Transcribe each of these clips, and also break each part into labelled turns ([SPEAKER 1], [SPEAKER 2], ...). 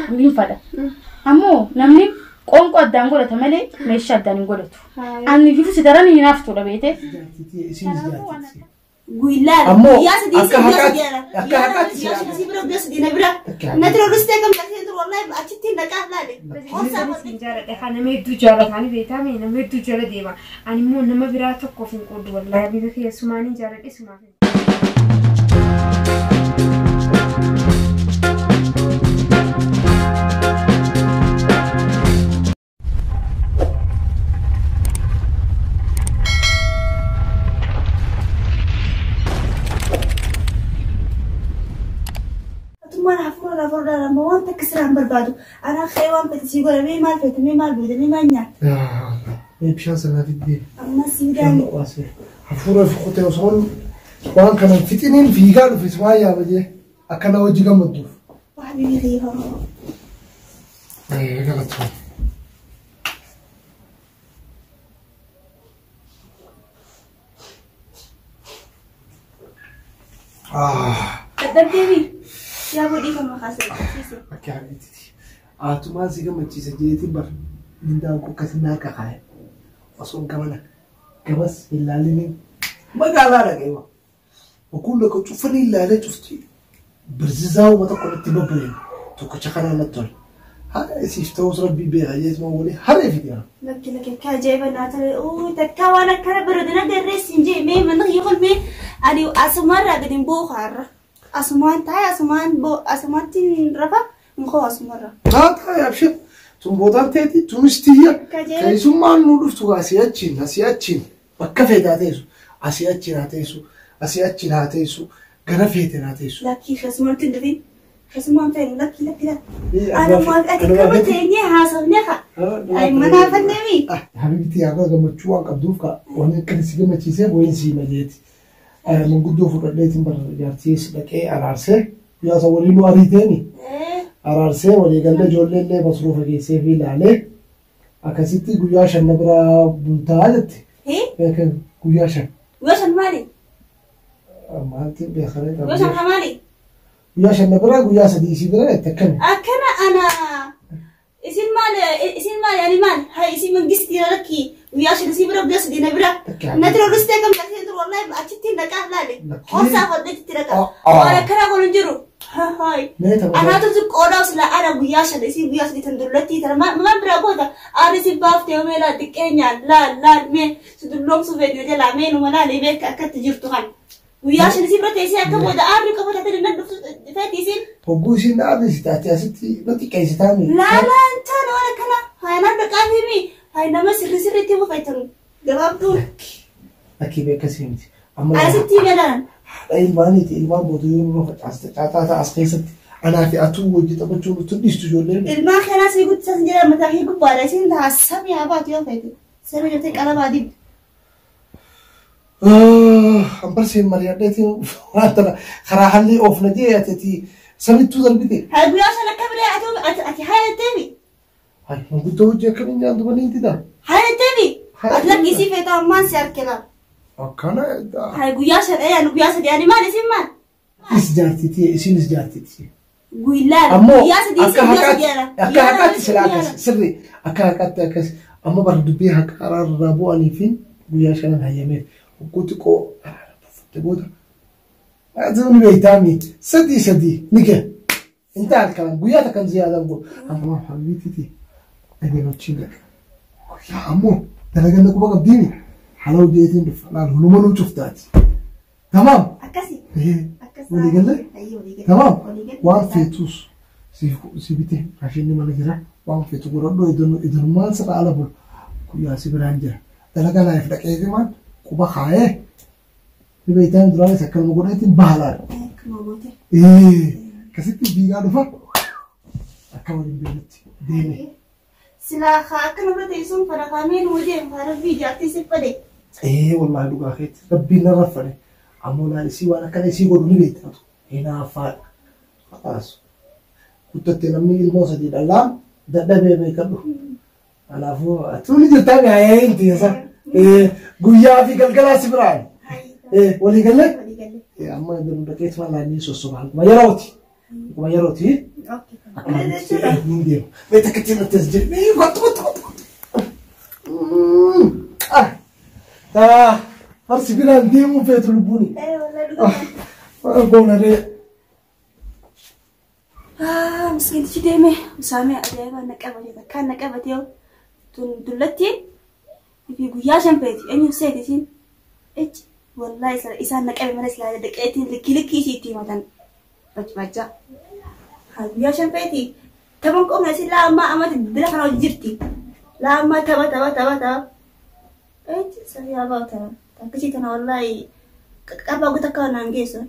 [SPEAKER 1] Hin fadha. Ammoo namni qoonqoo addaan godhata malee meeshaa addaan hin godhatu. Ani fifu si daran hin haftuudha beete.
[SPEAKER 2] Isinis jaartiti.
[SPEAKER 3] Guyyaa
[SPEAKER 2] Ammoo
[SPEAKER 3] guyyaa sadii
[SPEAKER 2] akka
[SPEAKER 3] guyyaa
[SPEAKER 2] haqaatti-
[SPEAKER 3] sadii
[SPEAKER 2] akka haqaatti
[SPEAKER 3] guyyaa
[SPEAKER 2] silaa-
[SPEAKER 3] sadii bira guyyaa sadii na bira.
[SPEAKER 2] Akka
[SPEAKER 3] Na dura dhustee kam taatee ture wallahi achitti naqaa laale. Obsaa
[SPEAKER 4] Isin jaaladha kan nama hedduu jaalataani beekame nama hedduu jala deema. Ani immoo nama biraa tokkoof hin qoodu wallahi habiiba kiyya sumaanii jaaladhe sumaaf.
[SPEAKER 3] Atummaan hafuura lafa irraa amma waan takka siraan barbaadu. Anaa ka'ee waan fedhe sii godha mee maal fedhe mee maal godhe mee maal nyaata.
[SPEAKER 2] Mee bishaan sanaa fiddee.
[SPEAKER 3] Amma sii daani.
[SPEAKER 2] Hafuura fi qotee osoo waan kana fixiniin fiigaa dhufes waan yaaba jee akka na hojii gammadduuf.
[SPEAKER 3] Waa biyya kiyya hoo.
[SPEAKER 2] Galatoo.
[SPEAKER 3] Dadhabdeemi. Yaa godhii kan maqaa siise.
[SPEAKER 2] Akka habiibtiiti. Atumaan si gammachiisa jeetiin bar mindaan kun akkasii na harka kaa'e. Osoo gamana gamas hin laaliniin magaalaa dhaqee wa. Okuun dhaqu cufanii ilaalee cufti birzizaa uummata qolatti babbareedu tokkicha kanaan natti tola. Haadha isiif ta'us rabbii beeka jeetuma walii haree fidee.
[SPEAKER 3] Lakki lakki akka ajaa'iba naa ta'e uu takka waan akkana bareedina garreessi hin jee mee mana kiyya kun mee ani asumarraa gadi hin boo'u har'a. Asumaan taa'e asumaan boo asumaatti hin rafa hin koo asumarra.
[SPEAKER 2] Haa taa'e abshir. Tun boodaan teeti tunis tiyya. Keessummaan nu dhuftu asii achiin asii achiin bakka feete haa teessu asii achiin haa teessu asii achiin haa teessu gara feete haa teessu.
[SPEAKER 3] Lakki keessummaatti hin dhufin. Keessummaan ta'e lakki lakki lakki.
[SPEAKER 2] Eh,
[SPEAKER 3] Anumaaf ati
[SPEAKER 2] anuma
[SPEAKER 3] kama
[SPEAKER 2] fedhi.
[SPEAKER 3] teenyee haasofne haa. Ay manaafanneemi.
[SPEAKER 2] Habibti yaa gammachuu waan qabduuf ka waan akka si gammachiisee wayin sii majeeti. Manguddoo fudhadheetiin bara jaartiis dhaqee araarsee guyyaa isa waliin nu ariiteeni araarsee walii galee ijoollee illee masruufa geessee fi ilaalee akkasitti guyyaa shan na biraa bultaa jette.
[SPEAKER 3] Hee
[SPEAKER 2] Guyyaa shan.
[SPEAKER 3] guyyaa shan maali?
[SPEAKER 2] Maalti beekaree
[SPEAKER 3] Guyyaa shan maali?
[SPEAKER 2] Guyyaa shan na biraa guyyaa sadii isii bira jette akkami.
[SPEAKER 3] Akkana ana isin maal isin maal ani maal hay isin mangistii lakki guyyaa shan isin bira guyyaa sadii na bira. Na dura dhustee kam taatee ture wallahi achitti naqaa laale. Horsaa fadheetti naqaa. Waan akkana kun hin jiru. Hay.
[SPEAKER 2] Mee tapha.
[SPEAKER 3] Anaatu si qoodaa sila ana guyyaa shan isin guyyaa sadii tan dullatti tana maal biraa goota ani si baaftee mee laa xiqqeenyaan laal laal mee si dulloomsuu fedhe jalaa mee numa laalee beeka akkatti jirtu kan. Guyyaa shan isin bira teessee akka booda aarri qofa taatee nan dhuftu feeti isin.
[SPEAKER 2] Hogguu isiin dhaabisi ati asitti na xiqqeessitaa mi?
[SPEAKER 3] Laalaan taana waan akkana haayinaan dhaqaa himi haay nama sirri sirriitti hima fayyadamu gabaabduun
[SPEAKER 2] Lakkii beekasii miti. Amma
[SPEAKER 3] asitti galaan
[SPEAKER 2] haadha ilmaaniiti ilmaan booda yoo nurra facaaste caataa ta'a as keessatti anaa fi atuu wajji taphachuu nutti dhiistu ijoolleen.
[SPEAKER 3] ilmaan kanaa si guddisan jira mataa kee gubbaadha isin ta'a samii haa baatu yoo feete samii jettee qalabaa dibdu.
[SPEAKER 2] Ambarseen mari'adheetiin waan tana karaa hallii oofna jee ati samittuu darbite.
[SPEAKER 3] Haay guyyaa shan akka biree ati ati haa jetteemi
[SPEAKER 2] Hayi manguddoo hojii akkamiin nyaantu baniin dida.
[SPEAKER 3] haa jetteemi ati lakki isii feeta ammaan si harkela.
[SPEAKER 2] Akkana
[SPEAKER 3] Haay guyyaa shan ee ani guyyaa sadii ani maal isin maal
[SPEAKER 2] is jaartiti isinis jaartiti.
[SPEAKER 3] guyyaan
[SPEAKER 2] Ammoo
[SPEAKER 3] guyyaa sadii
[SPEAKER 2] akka
[SPEAKER 3] isin guyyaa
[SPEAKER 2] haqaatti
[SPEAKER 3] sadii ana.
[SPEAKER 2] akka haqaatti sila akkas sirri akka haqaatti akkas amma bara dubbii haqa araarraa bu'anii fi guyyaa shanan hayyameef hogguu xiqqoo araara buufatte booda Azimni beektaami sadii sadii ni kenna. Inta halkan guyyaa takkan ziyaadan godhu ammoo habiibiti dhageen hojii dhaqa. Guyyaa ammoo dalaganna quba qabdiini haala hojiitiin dhufa laal hunuma nuu cuftaati. Tamaam.
[SPEAKER 3] Akkasi. Akkas.
[SPEAKER 2] Walii galee?
[SPEAKER 3] Ayyee walii galee.
[SPEAKER 2] Tamaam.
[SPEAKER 3] Walii galee.
[SPEAKER 2] Waan feetus si bite raashinni mana jira waan feetu godhadhu idonummaan sirra ala bulu guyyaa si biraan jira. Dalagaa laayif dhaqee himaan quba kaayee ni beektaan duraanis akkanuma godheetiin baalaadha.
[SPEAKER 3] Akkuma goote.
[SPEAKER 2] Akkasitti fiigaa dhufa akka waliin beeknutti deeme.
[SPEAKER 3] Silaa haa akka nama teessuun farafaamee nu deemu haa rabbii ijaartii si fade.
[SPEAKER 2] Ee wallaahi dhugaa keetti rabbiin narra fade ammoo laal isii waan akkana isii godhu ni beektaatu hinaaffaadha. Haqaasu. Guddatte namni ilmoo sadii dhalaa dadhabee beekadhu. Kanaafuu atuu ni jirtaa mi'aayee hin tiisa. Guyyaa fi galgalaa si biraan. Walii galee?
[SPEAKER 3] Walii galee.
[SPEAKER 2] Amma dhaqeetuma laannii sossobaan. Kuma yerooti. Kuma yerooti. Niin deema. Mee takka ittiin natti as jedhe. Mee kottu kottu kottu. Ah, farsi biraan deemuu feetu lubbuuni.
[SPEAKER 3] Ee wallahi dhugaa.
[SPEAKER 2] Goonaree.
[SPEAKER 3] Ah, miskiintichi deeme. Usaamee ajaa'iba na qabate takkaan na qabate yoo tun dullattiin fi guyyaa shan feeti eenyu seeti isiin ech wallahi isaan na qabe mana silaa dhaqeetiin likkii likkii ishii itti himatan bacbacaa. Haa guyyaa shan feeti taphan qofna isin laa ammaa ammatti bila kana hojii jirti. Laa ammaa tapha tapha tapha tapha. Ech safii haa bahu tana takkisii tana wallahi qaqqabaa goota akka naan geessu.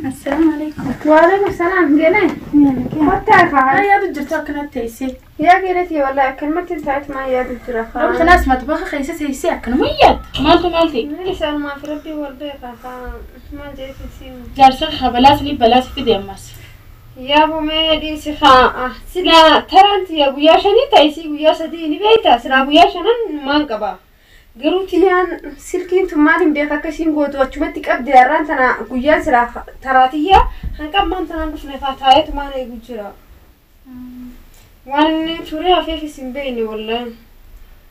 [SPEAKER 1] Assalaamu alaikum.
[SPEAKER 4] Waalaikum salaam geelay. Kottaa kaa.
[SPEAKER 1] Yaadu jirtu akkanatti teessee.
[SPEAKER 4] Yaa geelati wallahi akkanumatti taa'et maa yaadu jira kaa.
[SPEAKER 1] Rabbi tanaas matbaxa keessa teessee akkanuma yaadda. Maaltu maal ta'e?
[SPEAKER 4] Maal isaan maaf rabbii wal beekaa kaa maal jeetii siin.
[SPEAKER 1] Jaarsa haa balaa sanii balaa si fide ammas.
[SPEAKER 4] Yaa bumee dhiisi kaa silaa taraanti yaa guyyaa shanii ta'isii guyyaa sadii ni beektaa silaa guyyaa shanan maan qaba. Garuu tiyyaan silkiin tun maal hin beeka akka isiin gootu achumatti qabdi har'aan tana guyyaan silaa taraatiyyaa hanqammaan tanaan dhufne faa taa'eetu maan eegu jira. Waan inni turee hafeef hin beekne wallahi.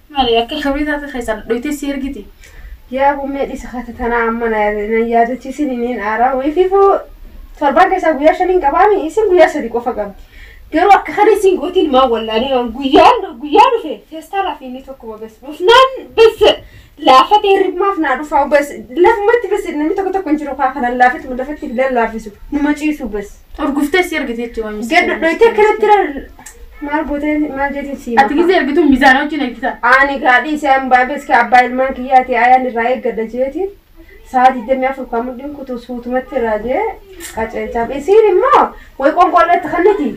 [SPEAKER 1] Maali akka kabrii taate keessaa dhoytee si ergiti.
[SPEAKER 4] Yaa bumee dhiisa kata tanaa amma na yaadachiisin inni aaraa wayiifuu torban keessaa guyyaa shaniin qabaami isin guyyaa sadi qofa qabdi. Garuu akka kana isin gootiin maa wallaanii guyyaan guyyaa dhufe feestaalaa fi inni tokko bas dhufnaan bas laafatee hirribumaaf naa dhufaa bas lafumatti bas namni tokko tokko hin jiru kaa kana laafetu lafatti lallaafisu numa ciisu bas.
[SPEAKER 1] Urguftee si ergiti jechuudha.
[SPEAKER 4] Gad dhoytee akkanatti maal gootee maal jeetiin siima.
[SPEAKER 1] Ati gizee ergitu mizaana wajjin ergita.
[SPEAKER 4] Ani gaadhii isaan baay'ee ka abbaa ilmaan kiyyaati ayaan irraa eeggadha jeetiin sa'a 24 kan mudhiin kutuu suutumatti irraa jee qaceelchaaf. Isiin immoo wayi qonqolleetti kanniti.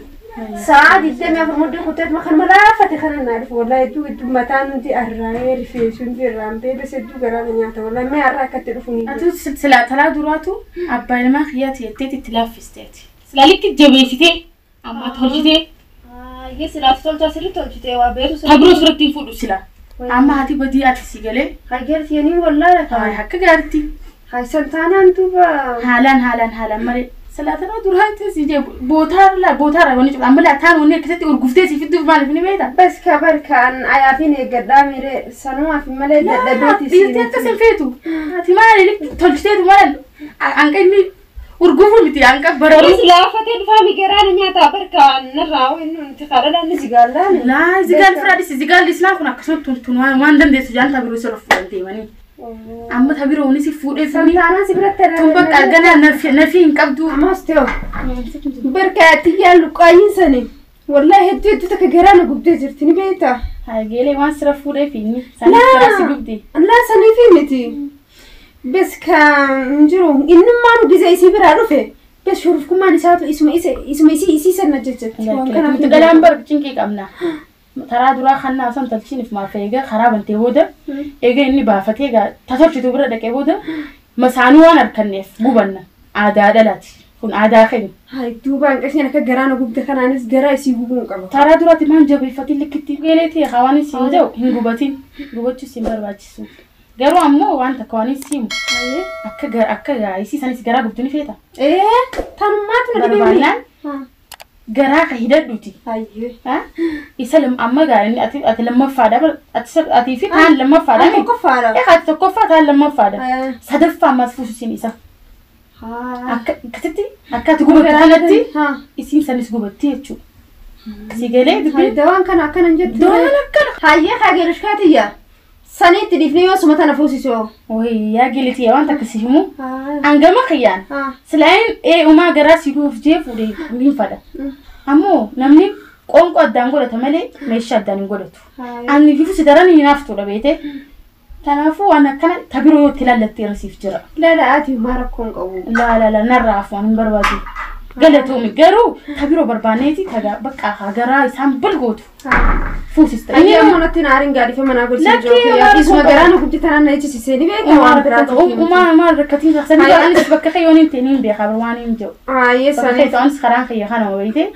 [SPEAKER 4] Sa'a 24 mudhiin kuteet kan malaafate kana naa dhufu wallahi hedduu hedduu mataan nuti arraa'ee rifeensi hundi irraan beebes hedduu garaa na nyaata wallahi mee har'a akkatti dhufu ni.
[SPEAKER 1] Ati silaa talaa duraatu abbaa ilmaa kiyyaati jetteeti itti laaffisteeti. Silaa likki jabeessitee amma tolchitee
[SPEAKER 4] Ayyee silaaf tolchaa sirri tolchitee waa beetu
[SPEAKER 1] ta biroo sirriitti hin fuudhu silaa. Amma haati badii ati si galee
[SPEAKER 4] Hageerti yanii wallahi
[SPEAKER 1] haa akka gaariitti
[SPEAKER 4] Haysan taanaan duuba.
[SPEAKER 1] haalaan haalaan haalaan malee silaa talaa duraatti si jee bootaarra bootaarra wanni cufa amma laataan wanni akkasitti urguftee si fidduuf maaliif ni beektaa?
[SPEAKER 4] Bas kabar kan ayaafin eeggadhaa miree sanumaaf malee dadhabeeti
[SPEAKER 1] Dhiirti akkas hin feetu. Ati maali tolchiteetu maal hanqa inni urgufuu miti hanqa bararuu.
[SPEAKER 4] Kunis laafatee dhufaa migaraan nyaataa barka narraa inni nuti kadhadhaan ni zigaallaan.
[SPEAKER 1] Laa zigaal firaadis zigaal islaan kun akkasuma tun waan dandeessu jaan tabiroo sirra fuudhan deemanii. Amma tabiroo si fuudhee fuudhee
[SPEAKER 4] Santaanaan si biratti
[SPEAKER 1] tun bakka arganaa nafii hin qabdu.
[SPEAKER 4] Ammas ta'u barka tiyyaan luqqaayin sani wallahi hedduu hedduu takka garaa na gubdee jirti ni beektaa.
[SPEAKER 1] Hageelee waan sirra fuudhee fi inni saniif sirra si gubdi.
[SPEAKER 4] Laa saniifi miti. Bes ka hin jiru innummaan gizee isii biraa dhufe bes shurufkummaan isaatu isuma isa isuma isii isii sana jechatti. Waan kanaaf
[SPEAKER 1] Nuti dhalaan bar cinqii qabna. Taraa duraa kannaa osoo hin tolchiniif maaf eega karaa bantee booda eega inni baafatee egaa ta tolchitu bira dhaqee booda masaanuu waan harkanneef gubanna aadaa dhalaati. Kun aadaa keenya.
[SPEAKER 4] Hai duuba hanqasni akka garaa na gubde kanaanis garaa isii gubuu hin qaba.
[SPEAKER 1] Taraa duraatti maan jabeeffatiin likkitti geelee ta'e waan isiin jedhu hin gubatin gubachuu siin barbaachisu. Garuu ammoo waan takka waan isiin akka akka isii sanis garaa gubdu ni feeta.
[SPEAKER 4] Ee tanummaatu na dhibee.
[SPEAKER 1] Barbaannaan garaa ka hidhadhuuti.
[SPEAKER 4] Hayyee.
[SPEAKER 1] Isa amma gaa inni ati ati lammaffaadha ati atii fi taan lammaffaadha.
[SPEAKER 4] Ani tokkoffaadha.
[SPEAKER 1] Ee ati tokkoffaa taan lammaffaadha. Sadaffaa ammas fuususin isa. Akka akkasitti akka ati gubattu kanatti isiin sanis gubatti jechuudha. Si galee dubbiin.
[SPEAKER 4] Dawaan kana akkana hin jettu.
[SPEAKER 1] Dawaan akkana.
[SPEAKER 4] Hayyee kageerushkaatiyya. Saniitti dhiifnee yoo suma tana fuusisoo.
[SPEAKER 1] Wayii yaa gilitii waan takka si himu. Hangama kiyyaan. Silaan ee uumaa garaa si gubuuf jee fuudhee hin fadha. Ammoo namni qoonqoo addaan godhata malee meeshaa addaan hin godhatu. Ani fifu si daran hin haftuudha beete. Kanaafuu waan akkana tabiroo yoo itti laallattee irrasiif jira.
[SPEAKER 4] Laala ati maa rakkoo hin qabu.
[SPEAKER 1] Laa laa laa narraa hafu waan hin barbaadu. Galatoomi garuu tabiroo barbaanneeti tagaa bakka garaa isaan balgootu. Fuusista.
[SPEAKER 4] Ayyee ammoo natti naariin gaadhife manaa gorsiin jiru. Isuma garaa na gubdi tanaan na ejjisiisee ni beekta waan biraati.
[SPEAKER 1] Uumaa maal rakkatiin sanii anis bakka kayyoon hin ta'in hin beekaa waan hin jiru.
[SPEAKER 4] Ayyee
[SPEAKER 1] Bakka
[SPEAKER 4] sanii.
[SPEAKER 1] kayyoon anis karaan kayya kana wayite.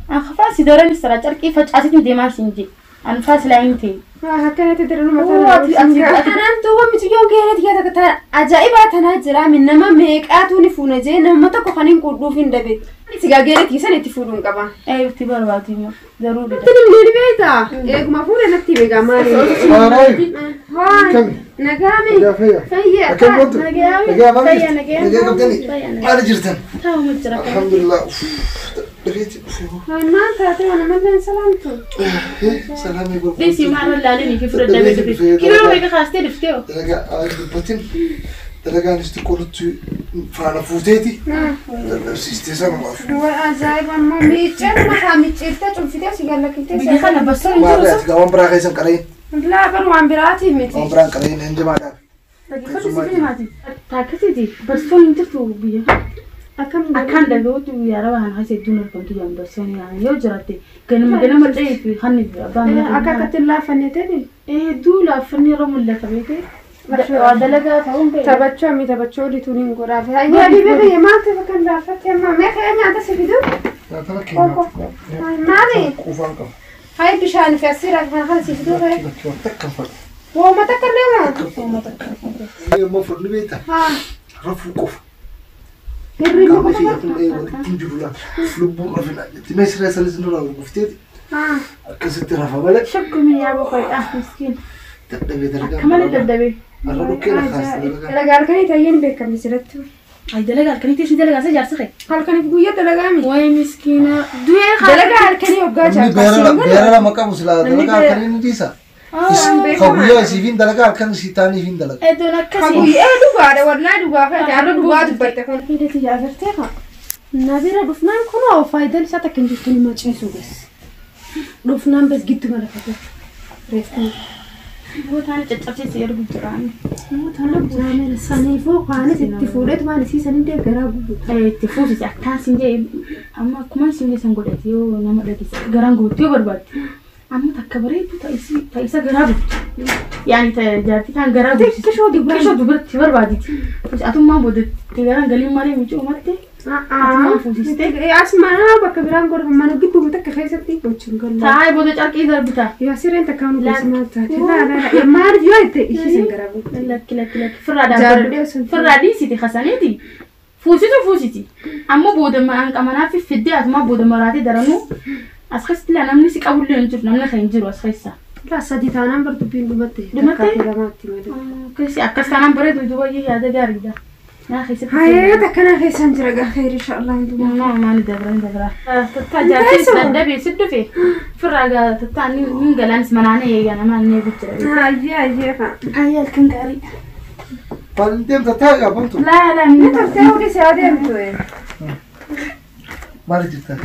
[SPEAKER 1] An kafaan si daran sara carqii facaasitiin deemaa siin jedhe. Anfaa silaa hin ta'e.
[SPEAKER 4] Akkanatti dirruma tana. Kanaan duuba mitiyyoo geereet yaa takka ajaa'ibaa tanaa jira nama meeqaatu ni fuuna jee nama tokko kan hin qudhuuf hin dhabe. Sigaa geereet san itti fuudhuun qaba.
[SPEAKER 1] Itti barbaadu immoo garuu dida.
[SPEAKER 4] Itti ni beektaa? Eeguma fuudhe natti beekaa maali? Nagaami. Fayyaa.
[SPEAKER 1] Nagaami. Fayyaa nagaami.
[SPEAKER 2] Maali jirtan?
[SPEAKER 1] Taa'uma jira.
[SPEAKER 2] Alhamdulillah. Dhufeeti dhufee.
[SPEAKER 4] Maal taate waan malee salaamtu?
[SPEAKER 2] Salaamii gurgurtu.
[SPEAKER 1] Dhiisii maal wallaaleen fi fudhadhaa dhufe. Kiloo meeqa kaastee dhuftee hoo?
[SPEAKER 2] Dalagaa dubbatin dalagaanis xiqqootti faana fuuteeti. Dadhabsiistee sanumaaf.
[SPEAKER 4] Waan ajaa'iba ammoo miiccee mataa micciirtee cunfitee si gallakkitee.
[SPEAKER 1] Biyya kana bassoon hin
[SPEAKER 2] Maal
[SPEAKER 1] jiru.
[SPEAKER 2] ati waan biraa keessan qarayin.
[SPEAKER 4] Laa bar waan biraatii miti.
[SPEAKER 2] Waan biraan qarayin hin jamaadhaan.
[SPEAKER 1] Dhaggeeffatu si filmaati. Taakkisiiti bassoon hin jirtu biyya kana.
[SPEAKER 4] Akkam
[SPEAKER 1] Akkaan dhaga'utti guyyaa raba kana keessa hedduun argamtu jedhan bassoon yoo jiraatte ganama ganama dhahee fi hanni abbaan mana
[SPEAKER 4] Akka akkatti hin laaffanne ta'e.
[SPEAKER 1] Hedduu laaffanni irra mul'ata beekee. Waa dalagaa ta'uun beeku.
[SPEAKER 4] Taphachuu ammi taphachuu oliituun hin godhaaf. Hayyaa dhibee biyya maal ta'e kan laaffatte amma meeqa nyaata si fidu?
[SPEAKER 2] Nyaata keenyaa.
[SPEAKER 4] Maali?
[SPEAKER 2] Quufaan qaba.
[SPEAKER 4] Hayi bishaan fi asiirraa kan kana si fiduu fa'i.
[SPEAKER 2] Lakkii waan takka hin fadhu.
[SPEAKER 4] Wooma takka illee moo?
[SPEAKER 2] Yommuu fudhu beektaa?
[SPEAKER 4] Haa.
[SPEAKER 2] Rafuu qofa.
[SPEAKER 4] Hirriba
[SPEAKER 2] Qaamni
[SPEAKER 4] qofa.
[SPEAKER 2] fi walitti hin jiru laata. Lubbuun rafina jetti. Mee siree sanis nurraa gurgufteeti.
[SPEAKER 4] Haa.
[SPEAKER 2] Akkasitti rafa malee.
[SPEAKER 1] Shakkumi yaa boqoydha miskiin.
[SPEAKER 2] Dadhabee dalagaa.
[SPEAKER 1] Akka malee dadhabee.
[SPEAKER 2] Har'a dhukkee na kaasee dalagaa.
[SPEAKER 4] Dalagaa halkanii tayyeen beekamti sirratti.
[SPEAKER 1] Ay dalagaa halkanii teessi dalagaa isa jaarsi kee.
[SPEAKER 4] Halkaniif guyyaa dalagaa mi?
[SPEAKER 1] Wayi miskiina. Du'ee haa.
[SPEAKER 4] Dalagaa halkanii hoggaa
[SPEAKER 2] Namni beera lama qabu silaa dalagaa halkanii ni dhiisa. Ka guyyaa isiifiin dalagaa halkan isii taaniifiin dalagaa.
[SPEAKER 1] Iddoon akkasii.
[SPEAKER 4] Guyyaa dhugaadha wallaahi dhugaa fayyada har'a dhugaa dubbatte kun. Fiideti agartee kaa. Na bira dhufnaan kunoo faayidaan isaa takka hin jirtu nima ciisu bes. Dhufnaan bes gidduma lafa jira. Reefni.
[SPEAKER 1] Bootaan caccabsee si ergu jiraani.
[SPEAKER 4] Jaamela saniifuu kaanis itti fuudheetu waan isii sanin deeggaraa gubu.
[SPEAKER 1] Itti fuufisi akkaan siin jee amma akkuma siin jee san godhate yoo nama dhageesse garaan guutuu yoo barbaadde. Amma takka bareedu ta'isa garaa gubdu. Yaani jaartii taan garaa gubsiisu.
[SPEAKER 4] Xiqqishoo dubara.
[SPEAKER 1] Xiqqishoo dubaratti barbaaditi. Atummaan boodatti garaan galiin malee micuu umatte. Atummaan fuusiste.
[SPEAKER 4] As mana bakka biraan godhamu mana gidduu takka keessatti gochuun galla.
[SPEAKER 1] Taa'ee booda carqii darbita.
[SPEAKER 4] Yaa sireen takka nu gosa maal taate? Laa laa maal yoo itti ishii san garaa gubu.
[SPEAKER 1] Lakki lakki lakki firraa dhaabbadhu. Firraa dhiisiti kasaniiti. Fuusitu fuusiti. Ammoo booda hanqamanaa fi fiddee atumaa booda maraatee daranuu as keessatti laa namni si qabullee hin jiru namni kan hin jiru as keessa.
[SPEAKER 4] Laa sadi taanaan bar dubbiin dhumatte.
[SPEAKER 1] Dhumatte?
[SPEAKER 4] Takkaa fi lamaatti malee.
[SPEAKER 1] Akkas taanaan bareedu duuba yaada gaariidha. Naa keessatti.
[SPEAKER 4] Hayee takkanaa keessan jira gaa khayri inshallah hundumaa.
[SPEAKER 1] Nama maali dabra hin dabra. Tattaa jaartii dadhabee si dhufe firraa gaa tattaa ni galaanis manaanee eegaa namaa ni eegu jira.
[SPEAKER 4] Hayyee hayyee kaa.
[SPEAKER 1] Hayyee halkan gaarii.
[SPEAKER 2] Maal deemta taa'ee abamtu?
[SPEAKER 1] Laa laa
[SPEAKER 4] Ni turtee hojii si adeemtu.
[SPEAKER 2] Maali jirta?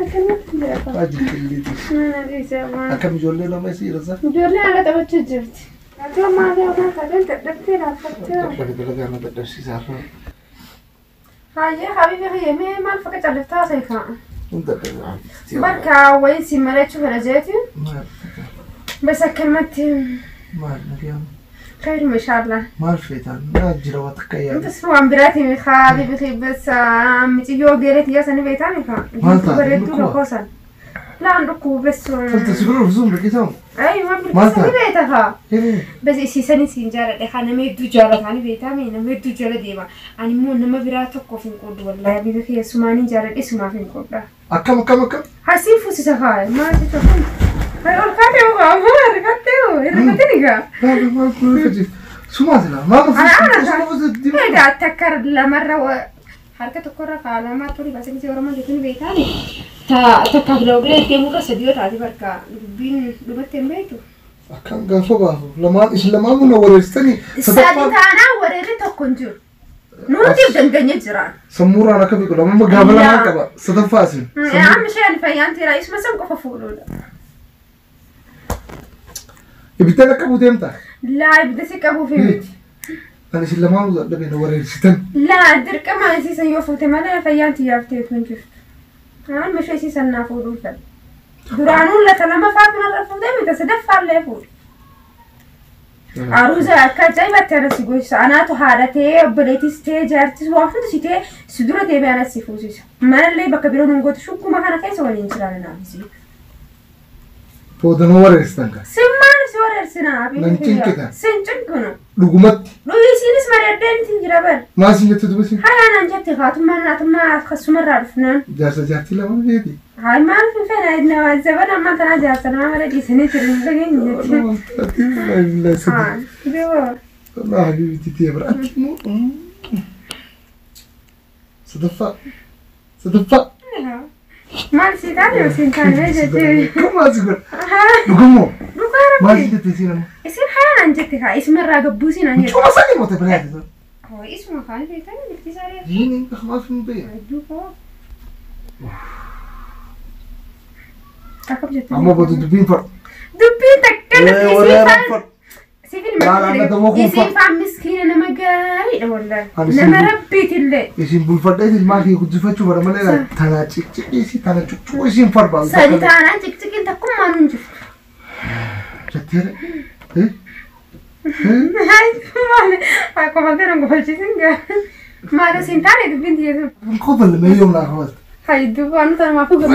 [SPEAKER 4] Akkanatti jira.
[SPEAKER 2] Maal jirta illee?
[SPEAKER 4] Mana dhiisee waan.
[SPEAKER 2] Akkam ijoollee lama isii irra?
[SPEAKER 4] Ijoollee ala taphachuu jirti. Ati maali waan taatee dadhabtee laaffattee.
[SPEAKER 2] Dadhabee dalagaa na dadhabsiisa har'a.
[SPEAKER 4] Hayyee habibi hayyee mee maal fakka calliftaa ta'e kaa.
[SPEAKER 2] Hin dadhabee.
[SPEAKER 4] Barka wayii si mari'achuu fedha jeeti.
[SPEAKER 2] Maal?
[SPEAKER 4] Bas akkanumatti
[SPEAKER 2] Maal nagayaan?
[SPEAKER 4] خير ما شاء الله.
[SPEAKER 2] Maal feetaan? Naa jira waa takka yaada.
[SPEAKER 4] بس waan biraatii habibi bas mitiyyoo geereet yaa sani beektaani kaa.
[SPEAKER 2] Maal taate?
[SPEAKER 4] Bareedduu
[SPEAKER 2] Dhukkuba?
[SPEAKER 4] tokkosan. Laan dhukkubu bes.
[SPEAKER 2] Tolta si bira dhufsuun birqisamu?
[SPEAKER 4] Ay waan
[SPEAKER 2] Maal
[SPEAKER 4] birqisani
[SPEAKER 2] taate?
[SPEAKER 4] beekta kaa.
[SPEAKER 2] Hiree.
[SPEAKER 4] Bas isiisanii siin jaaladhe kaa nama hedduu jaalataani beektaami nama hedduu jala deema. Ani immoo nama biraa tokkoof hin qooddu wallaahi habibi kiyya sumaaniin jaaladhe sumaaf hin qoodha.
[SPEAKER 2] Akkam akkam akkam?
[SPEAKER 4] Hasiin fuusisa kaa maal jechuun kun? Ay ol kaatee moo kaa hirrifattee moo hirrifattee kaa.
[SPEAKER 2] Maal maal kun Sumaa silaa maal
[SPEAKER 4] Ana
[SPEAKER 2] fuusisa?
[SPEAKER 4] Egaa takka lamarra harka tokkorra kaa lamaa turi baasanii Oromoo jechuun beektaani. Takkaaf lama bira deemurra sadii yoo taate barka dubbiin dhumatti hin beektu.
[SPEAKER 2] Akkam gaafa baafu lamaan isin lamaan kun wareessitanii
[SPEAKER 4] Sadi taanaan wareerri tokko hin jiru. Nuti dandeenye jiraan.
[SPEAKER 2] Sammuurraan akka biqilu amma gaafa lamaan qaba sadaffaa isin.
[SPEAKER 4] Amma isheen fayyaan tiraa isuma san qofa fuudhuudha.
[SPEAKER 2] Ibiddaan akka buuteemta.
[SPEAKER 4] Laa ibidda si qabuuf miti.
[SPEAKER 2] Ani isin lamaan dadhabee na wareessitan.
[SPEAKER 4] Laa dirqama isiisan yoo fuute malee fayyaan tiyyaafteetu hin jirtu. Amma ishee isiisan naa fuudhuun fedha. Duraanuu lata lama fa'aa kanarra fuutee miti sadaffaallee fuudhe. Aruuza akka ajaa'ibaatti ana si goosisa. Anaatu haadha ta'ee obboleettis ta'ee jaartis waa hundi si ta'ee si dura deebi'ee ana si fuusisa. Manallee bakka biroo nun gootu shukkuma kana keessa waliin jiraanna naaf.
[SPEAKER 2] Booda nama wareersitan kan.
[SPEAKER 4] Sin maal si wareersinaa?
[SPEAKER 2] Nan cinqita.
[SPEAKER 4] Sin cinqinu.
[SPEAKER 2] Dhugumatti.
[SPEAKER 4] Dhuyi isiinis mari'addeen isin jira bar.
[SPEAKER 2] Maal sin jettu dubbisi?
[SPEAKER 4] Hayaa naan jette haatummaa naatummaa akkasumarraa dhufnaan.
[SPEAKER 2] Jaarsa jaartii lama beeti.
[SPEAKER 4] Hayi maal fena nama zabana ammaa tanaa jaarsa nama mara dhiisanii jiru hin dhageenye jechuudha. Haa duuba.
[SPEAKER 2] والله حبيبتي تي برا صدفة صدفة
[SPEAKER 4] Maal si taane yoo siin taane jettee.
[SPEAKER 2] كم ما تقول نقومو
[SPEAKER 4] Dhugaa
[SPEAKER 2] ما
[SPEAKER 4] rabbi.
[SPEAKER 2] زلت تسينا
[SPEAKER 4] Isin hayaa naan jette kaa isumarraa gabbuu siin naan jette.
[SPEAKER 2] شو ما سالي موت بنات
[SPEAKER 4] Hoo isuma kaan beektan bilti saree.
[SPEAKER 2] جيني خلاص من بيه
[SPEAKER 4] Duuba. Akkam jette.
[SPEAKER 2] اما بدو دبين فر
[SPEAKER 4] Dubbiin takka
[SPEAKER 2] إيه،
[SPEAKER 4] isiin
[SPEAKER 2] ولا
[SPEAKER 4] faan
[SPEAKER 2] فر
[SPEAKER 4] siifin
[SPEAKER 2] لا، لا، أنا دموخ
[SPEAKER 4] isiin faan miskiina nama gaariidha wallahi.
[SPEAKER 2] Ani siin
[SPEAKER 4] Nama rabbiitillee.
[SPEAKER 2] isin bulfadhee ilmaa kee guddifachuu bara malee tana ciqciqiisi tana cuccuu isin farbaadu.
[SPEAKER 4] Sadi taanaan ciqciqiin takkummaan hin jirtu.
[SPEAKER 2] Jetteere. Eh?
[SPEAKER 4] Maal akkuma kana golchisin gaa. Maal isin taane dubbiin tiyyeetu.
[SPEAKER 2] Hin qofalle mee yoom naa qofalte?
[SPEAKER 4] Hayi duuba waan nuti namaaf godhu.